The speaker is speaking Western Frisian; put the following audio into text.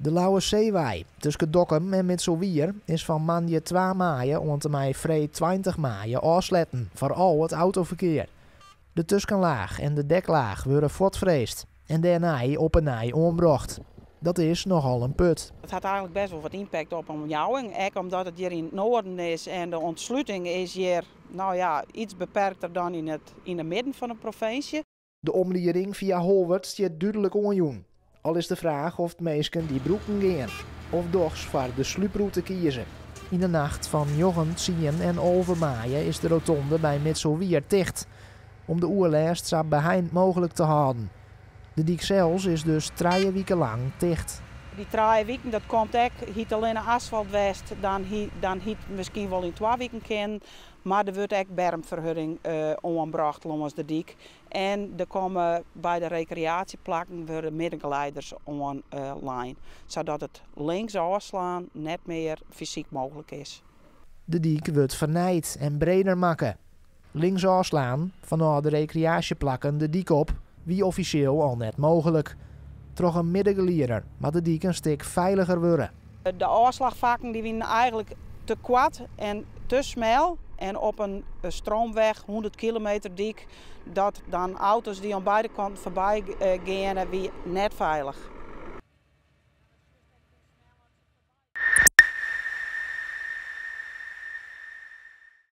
De Lauwersseewei tusken Dokkum en Mitselwier is fan moandei twa maaie oant en mei freed 20 maaie ôfsletten foar al it autoferkear. De tuskenlaach en de deklaach wurde fuortfreesd en dêrnei op 'e nij oanbrocht. Dat is nochal in put. It hat eigenlik bêst wol wat ympakt op de omjouwing, ek omdat it hjir yn it noarden is en de ûntsluting is hjir, no ja, iets beperkter dan yn de midden fan de provinsje. De omlieding fia Holwert stiet dúdlik oanjûn. Al is de fraach oft minsken dy brûken gean of dochs foar de slúprûte kieze. Yn de nacht fan 9, 10 en 11 maaie is de rotonde by Mitselwier ticht, om de oerlêst sa beheind mooglik te hâlden. De dyk sels is dus 3 wiken lang ticht. Dy 3 wiken, dat komt ek, hie it allinne asfalt west, dan hie it miskien wol yn 2 wiken kinnen. Mar der wurdt ek bermferhurding oanbrocht lâns de dyk. En der komme by de rekreaasjeplakken wurde middengeleiders oanlein, sadat it links ôfslaan net mear fysyk mooglik is. De dyk wurdt fernijd en breder makke. Links ôfslaan fanôf de rekreaasjeplakken de dyk op wie offisjeel al net mooglik. Troch in middengelieder moat de dyk in stik feiliger wurde. De ôfslachfakken dy wiene eigenlik te koart en te smel. En op in stroomweg, 100 kilometer dyk, dat dan auto's dy't oan beide kanten foarby geane, wie net feilich.